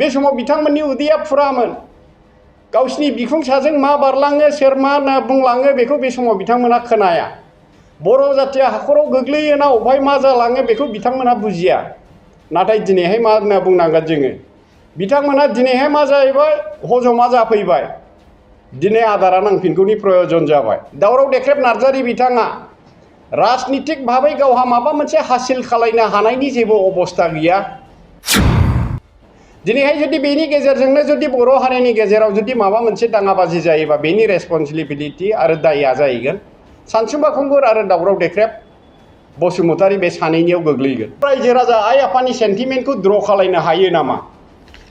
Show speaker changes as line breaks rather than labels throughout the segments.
बे समाव बिथांमोननि उदैया फुरामोन। गावसिनि बिखुंसाजों मा बारलाङो सोर मा बुंलाङो बेखौ बे समाव बिथांमोना खोनाया। बर' जाथिया हाखराव गोग्लैयोना अबहाय मा जालाङो बेखौ बिथांमोना बुजिया। नाथाय दिनैहाय मा होनना बुंनांगोन जोङो, बिथांमोना दिनैहाय मा जाहैबाय, हजमा जाफैबाय। दिनै आदारा नांफिनगौनि प्रयजन जाबाय। दावराव देख्रेब नार्जारि बिथाङा राजनितिक भाबै गावहा माबा मोनसे हासिल खालामनो हानायनि जेबो अबस्था गैया। दिनैहाय जुदि बेनि गेजेरजोंनो जुदि बर' हारिनि गेजेराव जुदि माबा मोनसे दाङाबाजि जायोबा बेनि रेसपन्सिबिलिटि आरो दायआ जाहैगोन सानसुमा खुंगुर आरो दावराव देख्रेब बसुमतारी बे सानैनियाव गोग्लैगोन। रायजो राजा आइ आफानि सेन्टिमेन्टखौ द्र खालामनो हायो नामा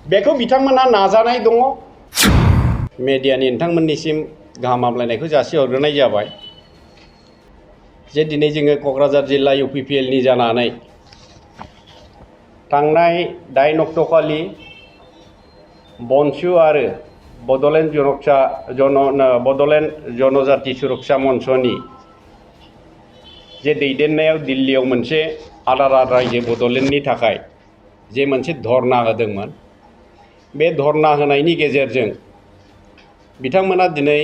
बेखौ बिथांमोना नाजानाय दङ। मेडियानि नोंथांमोननिसिम गाहाम हामलायनायखौ जासिहरग्रोनाय जाबाय जे दिनै जोङो क'क्राझार जिल्ला UPPL नि जानानै थांनाय 8 अक्ट'खालि BoNSU आरो बड'लेण्ड जनजाति सुरक्षा मन्चनि जे दैदेननायाव दिल्लीयाव मोनसे आलादा रायजो बड'लेण्डनि थाखाय जे मोनसे धरना होदोंमोन, बे धरना होनायनि गेजेरजों बिथांमोना दिनै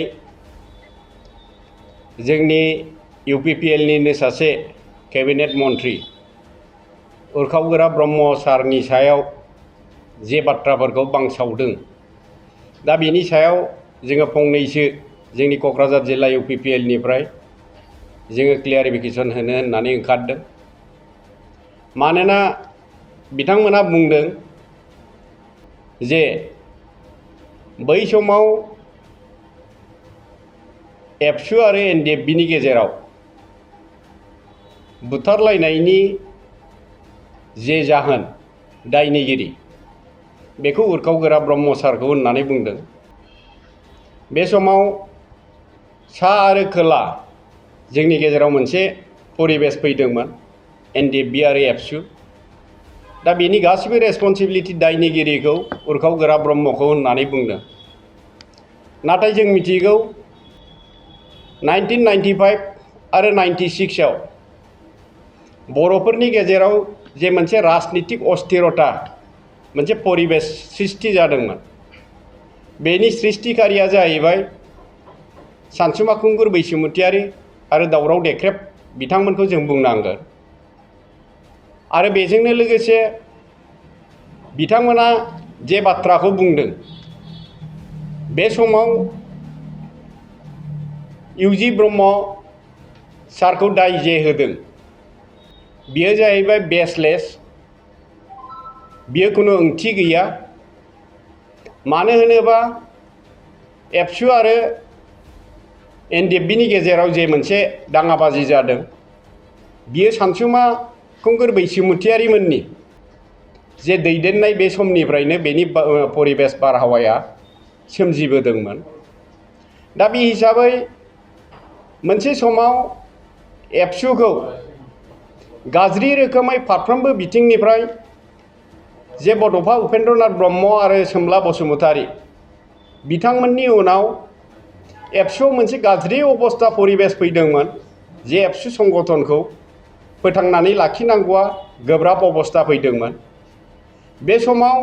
जोंनि UPPL निनो सासे केबिनेट मन्त्रि उरखावगोरा ब्रह्म सारनि सायाव जे बाथ्राफोरखौ बांसावदों, दा बेनि सायाव जोङो फंनैसो जोंनि क'क्राझार जिल्ला UPPL निफ्राय जोङो क्लियारिफिकेसन होनो होननानै ओंखारदों। मानोना बिथांमोना बुंदों जे बै समाव एबसु आरो NDFB नि गेजेराव बुथारलायनायनि जे जाहोन दायनिगिरि बेखौ उरखावगोरा ब्रह्म सारखौ होननानै बुंदों। बे समाव सा आरो खोला जोंनि गेजेराव मोनसे परिबेस फैदोंमोन NDFB आरो एबसु। दा बेनि गासिबो रेसपन्सिबिलिटि दायनिगिरिखौ उरखावगोरा ब्रह्मखौ होननानै बुंदों। नाथाय जों मिथिगौ 1995 आरो 96 आव बर'फोरनि गेजेराव जे मोनसे राजनितिक अस्थिरता मोनसे परिबेस सृष्टि जादोंमोन, बेनि सृष्टिकारिया जाहैबाय सानसुमा खुंगुर बैसोमुतियारी आरो दावराव देख्रेब बिथांमोनखौ जों बुंनांगोन। आरो बेजोंनो लोगोसे बिथांमोना जे बाथ्राखौ बुंदों, बे समाव UG ब्रह्म सारखौ दाय जे होदों बियो जाहैबाय बेसलेस, बियो खुनु ओंथि गैया। मानो होनोबा एबसु आरो NDFB नि गेजेराव जे मोनसे दाङाबाजि जादों बियो सानसुमा खुंगुर बैसोमुतियारी मोननि जे दैदेननाय बे समनिफ्रायनो बेनि परिबेस बारहावाया सोमजिबोदोंमोन। दा बे हिसाबै मोनसे समाव एबसुखौ गाज्रि रोखोमै फारफ्रोमबो बिथिंनिफ्राय जे बड'फा उपेन्द्रनाथ ब्रह्म आरो सोमला बसुमतारी बिथांमोननि उनाव एबसुआव मोनसे गाज्रि अबस्था परिबेस फैदोंमोन जे एबसु संगठनखौ फोथांनानै लाखिनांगौआ गोब्राब अबस्था फैदोंमोन। बे समाव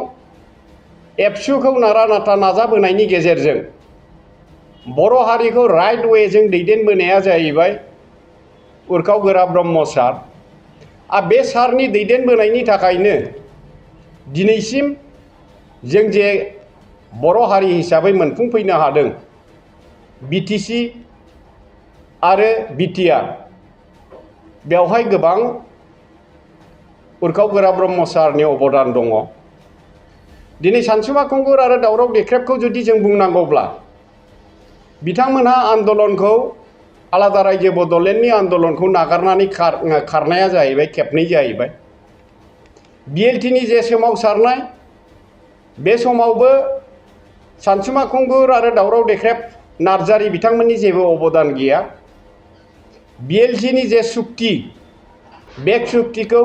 एबसुखौ नारा नाथा नाजाबोनायनि गेजेरजों बर' हारिखौ राइट वेजों दैदेनबोनाया जाहैबाय उरखावगोरा ब्रह्म सार। बे सारनि दैदेनबोनायनि थाखायनो दिनैसिम जों जे बर' हारि हिसाबै मोनफुंफैनो हादों BTC आरो BTR, बेवहाय गोबां उरखावगोरा ब्रह्म सारनि अबदान दङ। दिनै सानसुमा खुंगुर आरो दावराव देख्रेबखौ जुदि जों बुंनांगौब्ला बिथांमोनहा आन्दलनखौ आलादा रायजो बड'लेण्डनि आन्दलनखौ नागारनानै खारनाया जाहैबाय खेबनै जाहैबाय। BLT नि जे सोमावसारनाय बे समावबो सानसुमा खुंगुर आरो दावराव देख्रेब नार्जारि बिथांमोननि जेबो अबदान गैया। BLT नि जे सुक्ति बे सुक्तिखौ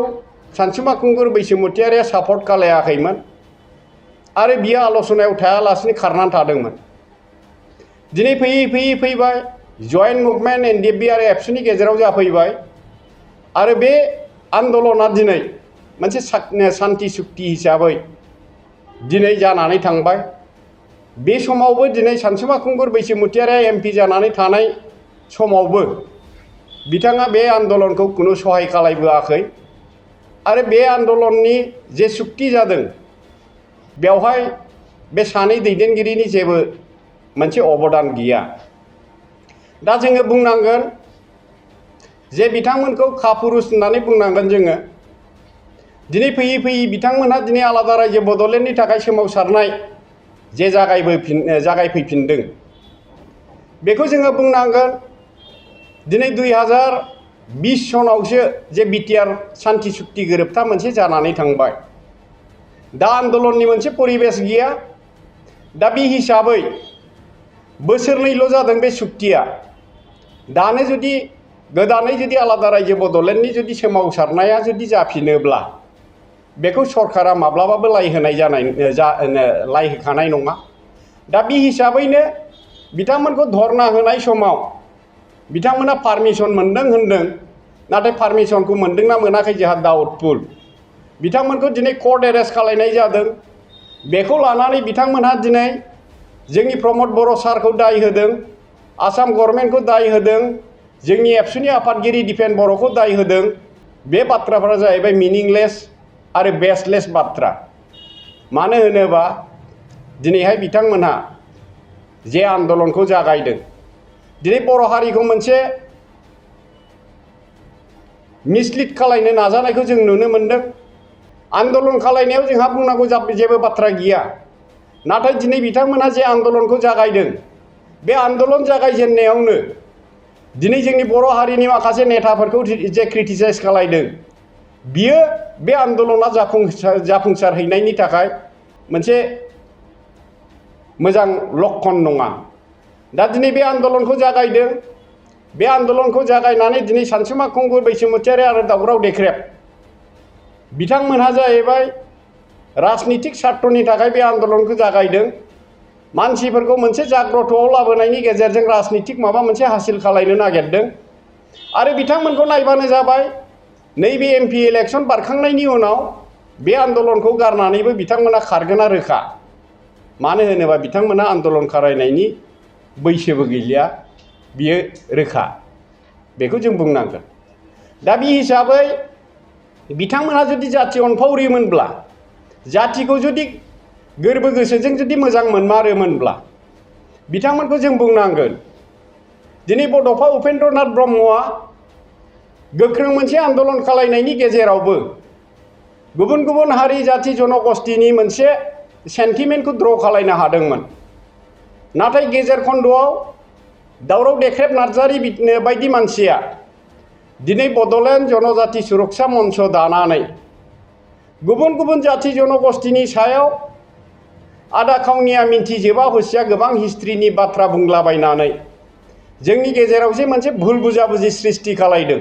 सानसुमा खुंगुर बैसोमुतियारिया सापर्ट खालायाखैमोन आरो बियो आल'सनायाव थायालासिनो खारनानै थादोंमोन। दिनै फैयै फैयै फैबाय जयेन्ट मुभमेन्ट NDFB आरो एबसुनि गेजेराव जाफैबाय आरो बे आन्दलना दिनै मोनसे सान्ति सुक्ति हिसाबै दिनै जानानै थांबाय बे समावबो दिनै सानसुमा खुंगुर बैसोमुतियारिया MP जानानै थानाय समावबो बिथाङा बे आन्दलनखौ कुनु सहाय खालायबोआखै आरो बे आन्दलननि जे सुक्ति जादों बेवहाय बे सानै दैदेनगिरिनि जेबो मोनसे अबदान गैया। दा जोङो बुंनांगोन जे बिथांमोनखौ खापुरुष होननानै बुंनांगोन जोङो। दिनै फैयै फैयै बिथांमोनहा दिनै आलादा रायजो बड'लेण्डनि थाखाय सोमावसारनाय जे जागायफैफिनदों बेखौ जोङो बुंनांगोन दिनै 2020 सनावसो जे बिटिआर सान्थि सुक्ति गोरोबथा मोनसे जानानै थांबाय। दा आन्दलननि मोनसे परिबेस गैया। दा बे हिसाबै बोसोरनैल' जादों बे सुक्तिया। दानो जुदि गोदानै जुदि आलादा रायजो बड'लेण्डनि जुदि सोमावसारनाया जुदि जाफिनोब्ला बेखौ सरकारा माब्लाबाबो लाय होखानाय नङा। दा बे हिसाबैनो बिथांमोनखौ धरना होनाय समाव बिथांमोना पारमिसन मोनदों होनदों, नाथाय पारमिसनखौ मोनदोंना मोनाखै जोंहा डाउटफुल। बिथांमोनखौ दिनै कर्ट एरेस्ट खालायनाय जादों। बेखौ लानानै बिथांमोनहा दिनै जोंनि प्रमद बर' सारखौ दाय होदों, आसाम गभर्नमेन्टखौ दाय होदों, जोंनि एबसुनि आफादगिरि दिपेन बर'खौ दाय होदों। बे बाथ्राफोरा जाहैबाय मिनिंलेस आरो बेसलेस बाथ्रा। मानो होनोबा दिनैहाय बिथांमोनहा जे आन्दलनखौ जागायदों दिनै बर' हारिखौ मोनसे मिसलिड खालायनो नाजानायखौ जों नुनो मोनदों। आन्दलन खालायनायाव जोंहा बुंनांगौ जेबो बाथ्रा गैया। नाथाय दिनै बिथांमोनहा जे आन्दलनखौ जागायदों बे आन्दलन जागायजेननायावनो दिनै जोंनि बर' हारिनि माखासे नेताफोरखौ जे क्रिटिसाइज खालायदों बियो बे आन्दलना जाफुंसारहैनायनि थाखाय मोनसे मोजां लक्षण नङा। दा दिनै बे आन्दलनखौ जागायदों। बे आन्दलनखौ जागायनानै दिनै सानसुमा खुंगुर बैसोमुतियारि आरो दावराव देख्रेब बिथांमोनहा जाहैबाय राजनितिक स्वार्थनि थाखाय बे आन्दलनखौ जागायदों। मानसिफोरखौ मोनसे जाग्रथ'आव लाबोनायनि गेजेरजों राजनितिक माबा मोनसे हासिल खालायनो नागिरदों। आरो बिथांमोनखौ नायबानो जाबाय नैबे MP इलेक्सन बारखांनायनि उनाव बे आन्दलनखौ गारनानैबो बिथांमोना खारगोना रोखा। मानो होनोबा बिथांमोना आन्दलन खालायनायनि बैसोबो गैलिया, बियो रोखा। बेखौ जों बुंनांगोन। दा बे हिसाबै बिथांमोना जुदि जाथि अनफावरिमोनब्ला, जाथिखौ जुदि गोरबो गोसोजों जुदि मोजां मोनमारोमोनब्ला बिथांमोनखौ जों बुंनांगोन दिनै बड'फा उपेन्द्रनाथ ब्रह्मआ गोख्रों मोनसे आन्दलन खालायनायनि गेजेरावबो गुबुन गुबुन हारि जाथि जनगोष्ठीनि मोनसे सेन्टिमेन्टखौ द्र खालायनो हादोंमोन। नाथाय गेजेर खन्द'आव दावराव देख्रेब नार्जारि बायदि मानसिया दिनै बड'लेण्ड जनजाति सुरक्षा मन्च दानानै गुबुन गुबुन जाथि जनगोष्ठीनि सायाव आदा खावनिया मिन्थिजोबा हसिया गोबां हिस्ट्रिनि बाथ्रा बुंलाबायनानै जोंनि गेजेराव जे मोनसे भुल बुजाबुजि सृष्टि खालायदों।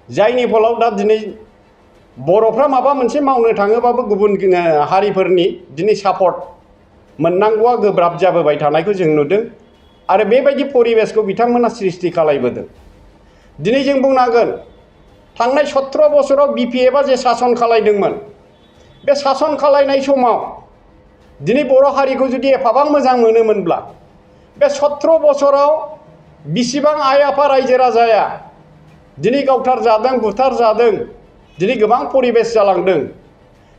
जायनि फलाव दा दिनै बर'फ्रा माबा मोनसे मावनो थाङोबाबो गुबुन हारिफोरनि दिनै सापर्ट मोननांगौआ गोब्राब जाबोबाय थानायखौ जों नुदों। आरो बेबायदि परिबेसखौ बिथांमोना सृष्टि खालायबोदों। दिनै जों बुंनांगोन थांनाय 17 बोसोराव BPFआ जे सासन खालायदोंमोन बे सासन खालायनाय समाव दिनै बर' हारिखौ जुदि एफाबां मोजां मोनोमोनब्ला बे 17 बोसोराव बिसिबां आइ आफा रायजो राजाया दिनै गावथार जादों, बुथार जादों, दिनै गोबां परिबेस जालांदों।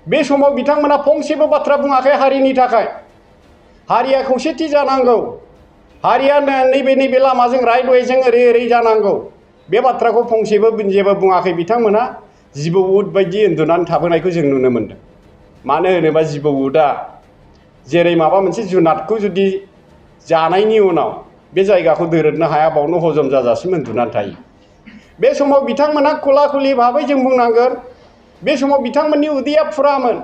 बे समाव बिथांमोना फंसेबो बाथ्रा बुङाखै हारिनि थाखाय। हारिया खौसेथि जानांगौ, हारिया नैबे लामाजों राइट वेजों ओरै ओरै जानांगौ, बे बाथ्राखौ फंसेबो जेबो बुङाखै। बिथांमोना जिबौ उद बायदि उन्दुनानै थाबोनायखौ जों नुनो मोनदों। मानो होनोबा जिबौ उदआ जेरै माबा मोनसे जुनादखौ जुदि जानायनि उनाव बे जायगाखौ दोरोदनो हाया बावनो हजम जाजासिम उन्दुनानै थायो। बे समाव बिथांमोना खुला खुलि भाबै जों बुंनांगोन बे समाव बिथांमोननि उदैया फुरामोन।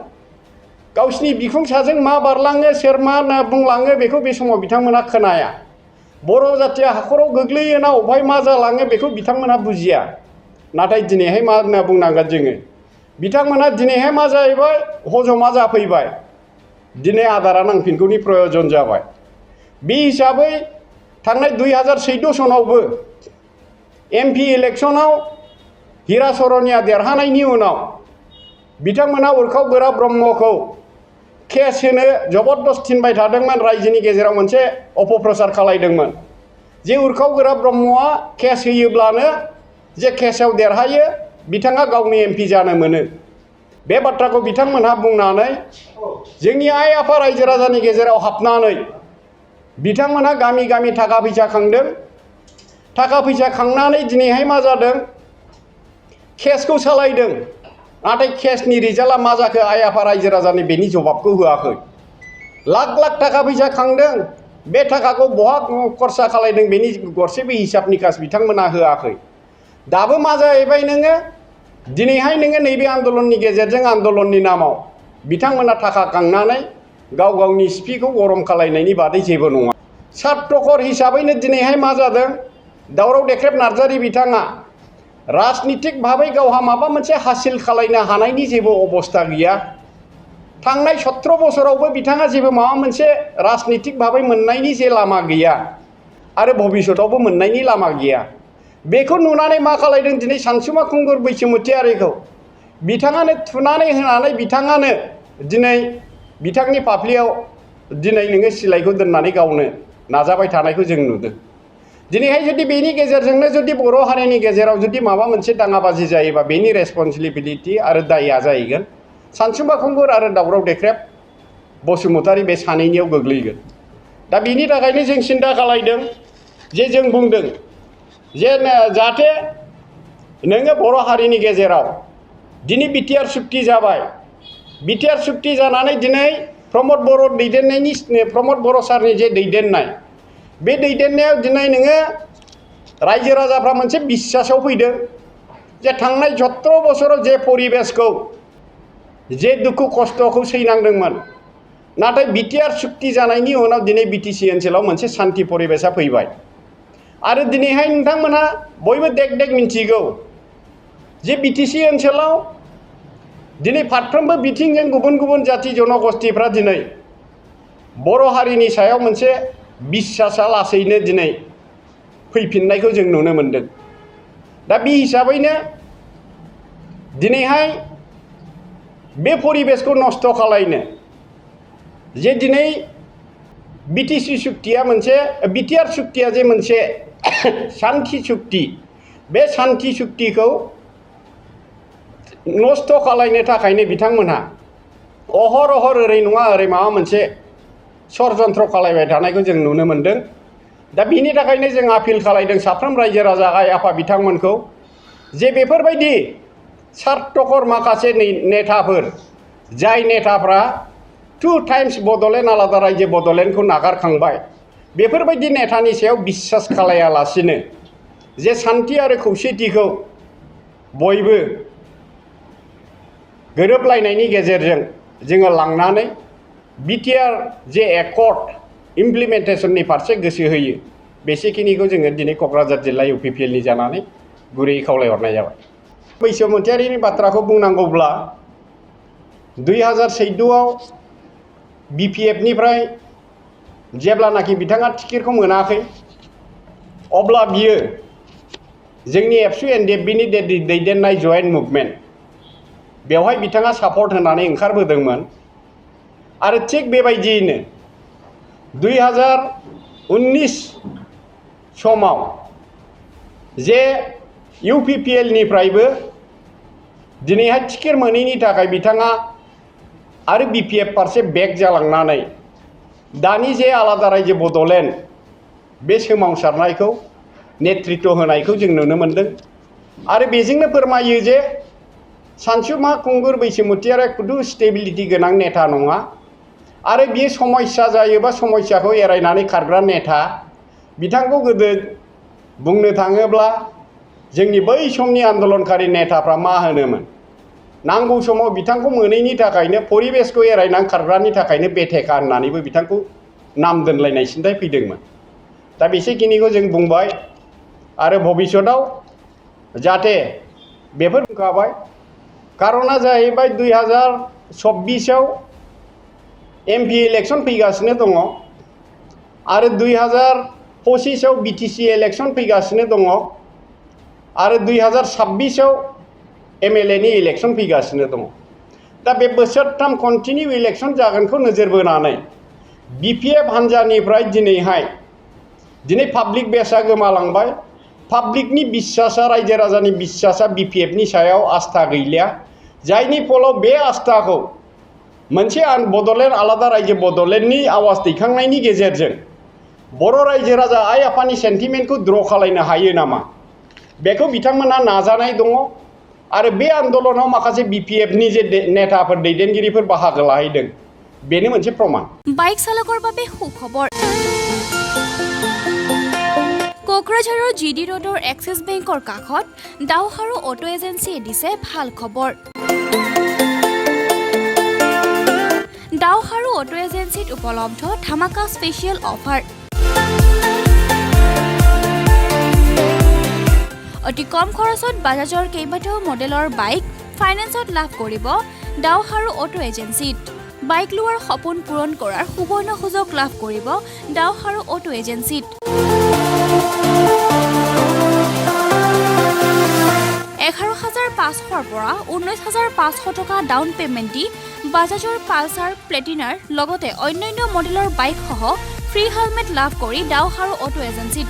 गावसिनि बिखुं साजों मा बारलाङो सोर मा बुंलाङो बेखौ बे समाव बिथांमोना खोनाया। बर' जाथिया हाखराव गोग्लैयोना अबहाय मा जालाङो बेखौ बिथांमोना बुजिया। नाथाय दिनैहाय मा होनना बुंनांगोन जोङो, बिथांमोना दिनैहाय मा जाहैबाय हजमा जाफैबाय। दिनै आदारा नांफिनगौनि प्रयजन जाबाय। बे हिसाबै थांनाय 2014 सनावबो MP इलेक्सनाव हिराचरनिया देरहानायनि उनाव बिथांमोना उरखाव गोरा ब्रह्मखौ केस होनो जबरदस्त थिनबाय थादोंमोन रायजोनि गेजेराव मोनसे अपप्रचार खालायदोंमोन जे उर्खाव गोरा ब्रह्मआ केस होयोब्लानो जे केसआव देरहायो बिथाङा गावनि MP जानो मोनो बे बाथ्राखौ बिथांमोनहा बुंनानै जोंनि आइ आफा रायजो राजानि गेजेराव हाबनानै बिथांमोनहा गामि गामि थाखा फैसा खांदों थाखा फैसा खांनानै दिनैहाय मा जादों केसखौ सालायदों नाथाय केसनि रिजाल्टआ मा जाखो आइ आफा रायजो राजानि बेनि जवाबखौ होआखै लाख लाख थाखा फैसा खांदों बे थाखाखौ बहा खरसा खालायदों बेनि गरसेबो हिसाब निकास बिथांमोना होआखै दाबो मा जाहैबाय नोङो दिनैहाय नोङो नैबे आन्दलननि गेजेरजों आन्दलननि नामाव बिथांमोना थाखा खांनानै गाव गावनि सिपिखौ गरम खालायनायनि बादै जेबो नङा सात्रकर हिसाबैनो दिनैहाय मा जादों दावराव देख्रेब नार्जारि बिथाङा राजनितिक भाबै गावहा माबा मोनसे हासिल खालायनो हानायनि जेबो अबस्था गैया थांनाय 17 बोसोरावबो बिथाङा जेबो माबा मोनसे राजनितिक भाबै मोननायनि जे लामा गैया आरो भबिष्यतावबो मोननायनि लामा गैया बेखौ नुनानै मा खालायदों दिनै सानसुमा खुंगुर बैसोमुतियारिखौ बिथाङानो थुनानै होनानै बिथाङानो दिनै बिथांनि फाफ्लियाव दिनै नोङो सिलाइखौ दोननानै गावनो नाजाबाय थानायखौ जों नुदों दिनैहाय जुदि बेनि गेजेरजोंनो जुदि बर' हारिनि गेजेराव जुदि माबा मोनसे दाङाबाजि जायोबा बेनि रेसपन्सिबिलिटि आरो दायआ जाहैगोन सानसुमा खुंगुर आरो दावराव देख्रेब बसुमतारी बे सानैनियाव गोग्लैगोन दा बिनि थाखायनो जों सिन्था खालायदों जे जों बुंदों जे जाहाथे नोङो बर' हारिनि गेजेराव दिनै बिटिआर सुक्ति जाबाय बिटिआर सुक्ति जानानै दिनै प्रमद बर' दैदेननायनि प्रमद बर' सारनि जे दैदेननाय बे दैदेननायाव दिनै नोङो रायजो राजाफ्रा मोनसे बिसासाव फैदों जे थांनाय 17 बोसोराव जे परिबेसखौ जे दुखु खस्थ'खौ सैनांदोंमोन नाथाय बिटिआर सुक्ति जानायनि उनाव दिनै BTC ओनसोलाव मोनसे सान्थि परिबेसा फैबाय आरो दिनैहाय नोंथांमोनहा बयबो देग देग मिन्थिगौ जे BTC ओनसोलाव दिनै फारफ्रोमबो बिथिंजों गुबुन गुबुन जाति जनगोष्ठीफ्रा दिनै बर' हारिनि सायाव मोनसे बिसासा लासैनो दिनै फैफिननायखौ जों नुनो मोनदों दा बे हिसाबैनो दिनैहाय बे परिबेसखौ नस्थ' खालायनो जे दिनै BTC सुक्तिया मोनसे बिटिआर सुक्तिया जे मोनसे शान्ति सुक्ति बे शान्ति सुक्तिखौ नस्थ' खालायनो थाखायनो बिथांमोनहा अहर अहर ओरै नङा ओरै माबा मोनसे षड़यन्त्र खालायबाय थानायखौ जों नुनो मोनदों दा बिनि थाखायनो जों आपिल खालायदों साफ्रोम रायजो राजा आइ आफा बिथांमोनखौ जे बेफोरबायदि सार्थकर माखासे नेताफोर जाय नेताफ्रा 2 टाइम्स बड'लेण्ड आलादा रायजो बड'लेण्डखौ नागारखांबाय बेफोरबायदि नेतानि सायाव बिसास खालायालासिनो जे शान्ति आरो खौसेथिखौ बयबो गोरोबलायनायनि गेजेरजों जोङो लांनानै बिटिआर जे एकर्ड इमप्लिमेन्टेसननि फारसे गोसो होयो बेसेखिनिखौ जोङो दिनै क'क्राझार जिल्ला UPPL नि जानानै गुरैयै खावलायहरनाय जाबाय बैसोमुतियारिनि बाथ्राखौ बुंनांगौब्ला 2014आव BPF निफ्राय जेब्लानाखि बिथाङा टिकेटखौ मोनाखै अब्ला बियो जोंनि एबसु NDFB नि दैदेननाय जयेन्ट मुभमेन्ट बेवहाय बिथाङा सापर्ट होनानै ओंखारबोदोंमोन आरो थिग बेबायदियैनो 2019 समाव जे UPPL निफ्रायबो दिनैहाय टिकेट मोनैनि थाखाय बिथाङा आरो BPF फारसे बेक जालांनानै दानि जे आलादा रायजो बड'लेण्ड बे सोमावसारनायखौ नेतृत्व होनायखौ जों नुनो मोनदों आरो बेजोंनो फोरमायो जे सानसुमा खुंगुर बैसोमुतियारिया खुदु स्टेबिलिटि गोनां नेता नङा आरो बियो समस्या जायोबा समस्याखौ एरायनानै खारग्रा नेता बिथांखौ गोदो बुंनो थाङोब्ला जोंनि बै समनि आन्दलनकारि नेताफ्रा मा होनोमोन नांगौ समाव बिथांखौ मोनैनि थाखायनो परिबेसखौ एरायनानै खारग्रानि थाखायनो बेथेखा होननानैबो बिथांखौ नाम दोनलायनायसिनथाय फैदोंमोन दा बेसेखिनिखौ जों बुंबाय आरो भबिष्यताव जाहाथे बेफोर बुंखाबाय कारना जाहैबाय 2024आव MP इलेक्शन फैगासिनो दङ आरो 2025आव BTC इलेक्शन फैगासिनो दङ आरो 2026आव MLA नि इलेक्शन फैगासिनो दङ दा बे बोसोरथाम कन्टिनिउ इलेक्सन जागोनखौ नोजोर बोनानै BPF हान्जानिफ्राय दिनै पाब्लिक बेसआ गोमालांबाय पाब्लिकनि बिश्वासा रायजो राजानि बिश्वासा BPFनि सायाव आस्था गैलिया जायनि फलाव बे आस्थाखौ मोनसे बड'लेण्ड आलादा रायजो बड'लेण्डनि आवाज दैखांनायनि गेजेरजों बर' रायजो राजा आइ आफानि सेन्टिमेन्टखौ द्र खालायनो हायो नामा बेखौ बिथांमोना नाजानाय दङ आरो बे आन्दोलनाव माखासे BPFनि जे नेताफोर दैदेनगिरिफोर बाहागो लाहैदों बेनो मोनसे प्रमाण
बाइक चालকৰ বাবে সুখবৰ কোকৰাঝাৰৰ GD ৰোডৰ এক্সিছ বেংকৰ কাষত দাওহাৰু অটো এজেন্সিয়ে দিছে ভাল খবৰ দাওহাৰু অটো এজেন্সিত উপলব্ধ ধামাকা স্পেচিয়েল অফাৰ অতি কম খৰচত বাজাজৰ কেইবাটাও মডেলৰ বাইক ফাইনেন্সত লাভ কৰিব দাওহাৰু অটো এজেন্সিত বাইক লোৱাৰ সপোন পূৰণ কৰাৰ সুবৰ্ণ সুযোগ লাভ কৰিব দাওহাৰু অটো এজেন্সিত 11,500 পৰা 19,500 টকা ডাউন পেমেন্ট দি বাজাজৰ পালসাৰ প্লেটিনাৰ লগতে অন্যান্য মডেলৰ বাইক সহ ফ্ৰী হেলমেট লাভ কৰি দাওহাৰু অটো এজেন্সিত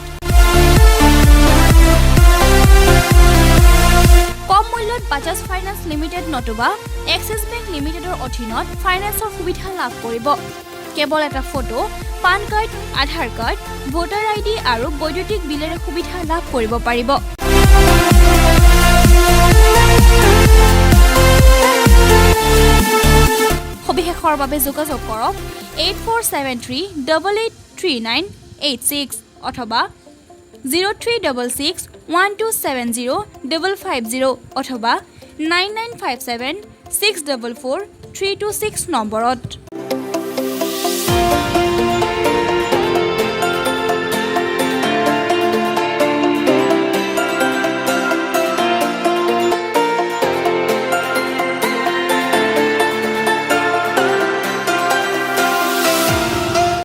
কম মূল্যত বাজাজ ফাইনেন্স লিমিটেড নতুবা এক্সিছ বেংক লিমিটেডৰ অধীনত ফাইনেন্সৰ সুবিধা লাভ কৰিব কেৱল এটা ফটো পান কাৰ্ড আধাৰ কাৰ্ড ভোটাৰ আইডি আৰু বৈদ্যুতিক বিলেৰে সুবিধা লাভ কৰিব পাৰিব সবিশেষৰ বাবে যোগাযোগ কৰক 8473883986 অথবা 0366127050 অথবা 9957644326 নম্বৰত